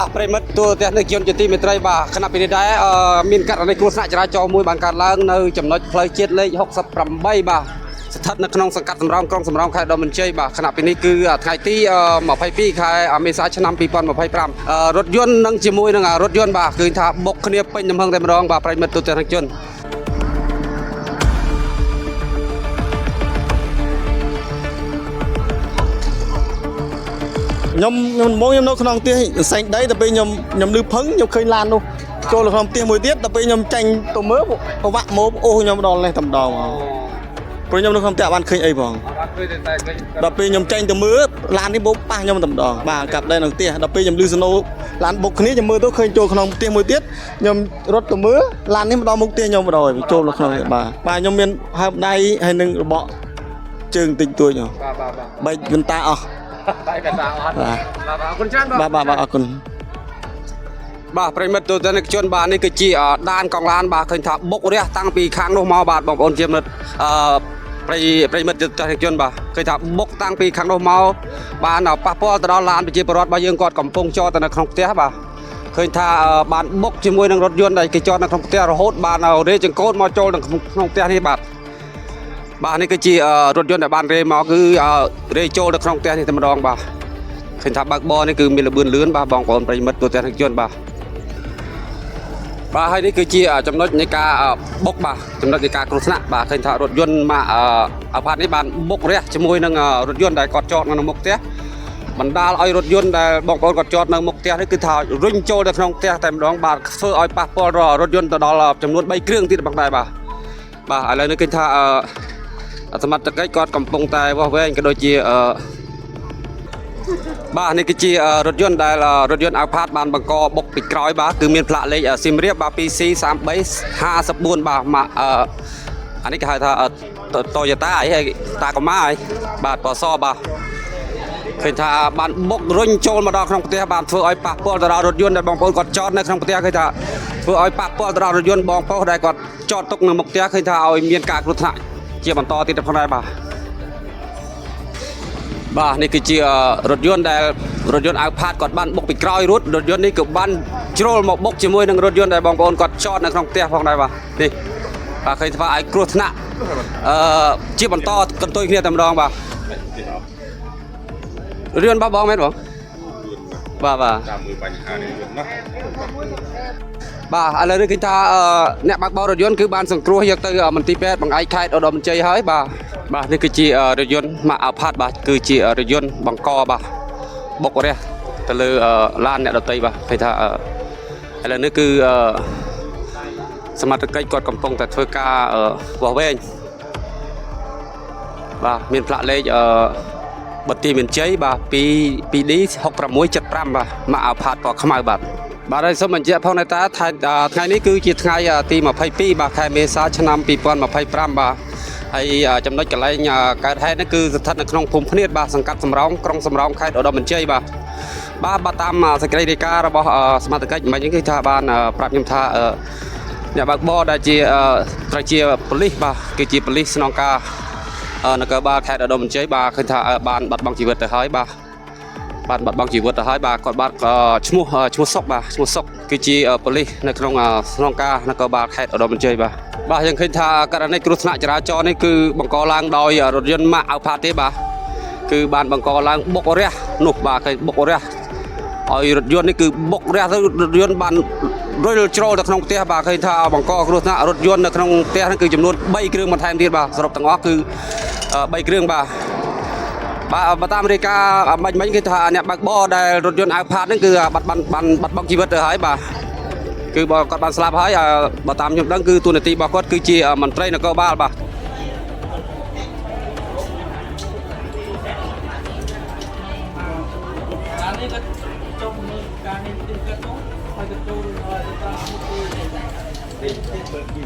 បាទប្រិមិត្តទូរទស្សនិកជនជាទីមេត្រីបាទខណៈពេលនេះដែរអឺមានករណីគ្រោះថ្នាក់ចរាចរណ៍មួយបានកើតឡើងនៅចំណុចផ្លូវជាតិលេខ68បាទស្ថិតនៅក្នុងសង្កាត់សំរោងក្រុងសំរោងខេត្តឧត្តរមានជ័យបាទខណៈពេលនេះគឺថ្ងៃទី22ខែមេសាឆ្នាំ2025រថយន្តនិងជាមួយនឹងរថយន្តបាទគឺថាបុកគ្នាពេញទំហឹងតែម្ដងបាទប្រិមិត្តទូរទស្សនិកជន ខ្ញុំខ្ញុំដំបូងខ្ញុំនៅក្នុងផ្ទះសែងដីទៅពេលខ្ញុំខ្ញុំលឺផឹងខ្ញុំឃើញឡាននោះចូលទៅក្នុងផ្ទះមួយទៀតដល់ពេលខ្ញុំចាញ់ទៅមើលប្រវាក់មកអូសខ្ញុំដល់នេះតែម្ដងមកព្រោះខ្ញុំនៅក្នុងផ្ទះអត់បានឃើញអីផងដល់ពេលខ្ញុំចាញ់ទៅមើលឡាននេះបោកប៉ះខ្ញុំតែម្ដងបាទកាប់ដែរក្នុងផ្ទះដល់ពេលខ្ញុំលឺសណូឡានបុកគ្នាខ្ញុំមើលទៅឃើញចូលក្នុងផ្ទះមួយទៀតខ្ញុំរត់ទៅមើលឡាននេះមកដល់មុខផ្ទះខ្ញុំម្ដងហើយចូលនៅក្នុងនេះបាទបាទខ្ញុំមានហើបដៃហើយនឹងរបកជើងតិចតួចហ៎ បាទបាទបាទ បែកវិនតាអស់ បែកកតាអត់ បាទ បាទអរគុណច្រើន បាទបាទបាទអរគុណ បាទប្រិមិត្តទូទាំងនិកជនបាទនេះគឺជាដានកងឡានបាទឃើញថាបុករះតាំងពីខាងនោះមកបាទបងប្អូនជាមិត្តអឺប្រិប្រិមិត្តទូទាំងនិកជនបាទឃើញថាបុកតាំងពីខាងនោះមកបានប៉ះពាល់ទៅដល់ឡានប្រជាពលរដ្ឋរបស់យើងគាត់កំពុងចតទៅនៅក្នុងផ្ទះបាទឃើញថាបានបុកជាមួយនឹងរថយន្តដែលគេចតនៅក្នុងផ្ទះរហូតបានរេចង្កូតមកចូលនៅក្នុងផ្ទះនេះបាទបាទនេះគឺជារថយន្តដែលបានរេមកគឺរេចូលនៅក្នុងផ្ទះនេះតែម្ដងបាទឃើញថាបើកបរនេះគឺមានល្បឿនលឿនបាទបងប្អូនប្រិមិត្តទូទាំងនិកជនបាទ បាទហើយនេះគឺជាចំណុចនៃការបុកបាទចំណុចនៃការគ្រោះថ្នាក់បាទឃើញថារថយន្តមកអាផាតនេះបានបុករះជាមួយនឹងរថយន្តដែលគាត់ចតនៅមុខផ្ទះបណ្ដាលឲ្យរថយន្តដែលបងប្អូនគាត់ចតនៅមុខផ្ទះនេះគឺថារុញចូលទៅក្នុងផ្ទះតែម្ដងបាទធ្វើឲ្យប៉ះពាល់ដល់រថយន្តទៅដល់ចំនួន3គ្រឿងទៀតផងដែរបាទបាទឥឡូវនេះឃើញថាសមត្ថកិច្ចគាត់កំពុងតែវាស់វែងក៏ដូចជាបាទនេះគឺជារថយន្តដែលរថយន្ត Alphard បានបង្កបុកពីក្រោយបាទគឺមានផ្លាកលេខសៀមរាបបាទ 2C 3354បាទម៉ាកអានេះគេហៅថា Toyota អីហើយតាកម៉ាអីបាទពណ៌សបាទឃើញថាបានបុករុញចូលមកដល់ក្នុងផ្ទះបានធ្វើឲ្យប៉ះពាល់ទៅដល់រថយន្តដែលបងប្អូនគាត់ចតនៅក្នុងផ្ទះឃើញថាធ្វើឲ្យប៉ះពាល់ទៅដល់រថយន្តបងប្អូនដែលគាត់ចតទុកនៅមុខផ្ទះឃើញថាឲ្យមានការគ្រោះថ្នាក់ជាបន្តទៀតផងដែរបាទ បាទនេះគឺជារថយន្តដែលរថយន្ត Alphard គាត់បានបុកពីក្រោយរត់រថយន្តនេះក៏បានជ្រុលមកបុកជាមួយនឹងរថយន្តដែលបងប្អូនគាត់ចតនៅក្នុងផ្ទះផងដែរបាទនេះបាទឃើញថាឲ្យគ្រោះថ្នាក់អឺជាបន្តកន្ទុយគ្នាតែម្ដងបាទរថយន្តបងបងមែនបងបាទបាទ តាមមើលបញ្ហានេះវិញណា បាទឥឡូវនេះគឺថាអ្នកបើកបររថយន្តគឺបានសង្គ្រោះយកទៅមន្ទីរពេទ្យបង្អែកខេត្តឧត្តរមានជ័យហើយបាទបាទនេះគឺជារថយន្តម៉ាក Alphard បាទគឺជារថយន្តបង្កបាទបុករះទៅលើឡានអ្នកដទៃបាទឃើញថាឥឡូវនេះគឺសមត្ថកិច្ចគាត់កំពុងតែធ្វើការវាស់វែងបាទមានផ្លាកលេខបន្ទាយមានជ័យបាទ2 2D 6675បាទម៉ាក Alphard ពណ៌ខ្មៅបាទបាទហើយសូមបញ្ជាក់ផងដែរតាថាថ្ងៃនេះគឺជាថ្ងៃទី22បាទខែមេសាឆ្នាំ2025បាទហើយចំណុចកន្លែងកើតហេតុនេះគឺស្ថិតនៅក្នុងភូមិភ្នៀតបាទសង្កាត់សំរោងក្រុងសំរោងខេត្តឧត្តរមានជ័យបាទបាទបាទតាមសេចក្តីរាយការណ៍របស់សមត្ថកិច្ចមិញនេះគឺថាបានប្រាប់ខ្ញុំថាអ្នកបើកបរដែលជាត្រូវជាប៉ូលីសបាទគឺជាប៉ូលីសស្នងការនគរបាលខេត្តឧត្តរមានជ័យបាទឃើញថាបានបាត់បង់ជីវិតទៅហើយបាទ បានបាត់បង់ជីវិតទៅហើយបាទគាត់បាទឈ្មោះឈ្មោះសុកបាទឈ្មោះសុកគឺជាប៉ូលីសនៅក្នុងស្នងការនគរបាលខេត្តឧត្តរមានជ័យបាទបាទយើងឃើញថាករណីគ្រោះថ្នាក់ចរាចរណ៍នេះគឺបង្កឡើងដោយរថយន្តម៉ាក Alphard ទេបាទគឺបានបង្កឡើងបុករះនោះបាទឃើញបុករះឲ្យរថយន្តនេះគឺបុករះទៅរថយន្តបានរុលជ្រោលទៅក្នុងផ្ទះបាទឃើញថាបង្កគ្រោះថ្នាក់រថយន្តនៅក្នុងផ្ទះនេះគឺចំនួន3គ្រឿងបន្ថែមទៀតបាទសរុបទាំងអស់គឺ3គ្រឿងបាទ បាទបើតាមរាយការណ៍មិញមិញគឺថាអ្នកបើកបរដែលរថយន្ត Alphard ហ្នឹងគឺបាត់បានបានបាត់បង់ជីវិតទៅហើយបាទគឺបើគាត់បានស្លាប់ហើយបើតាមខ្ញុំដឹងគឺតួនាទីរបស់គាត់គឺជាមន្ត្រីនគរបាលបាទ កាលនេះក៏ចុះមើលការនេះទីគាត់នោះហើយក៏ចូលទៅតាមមុខទី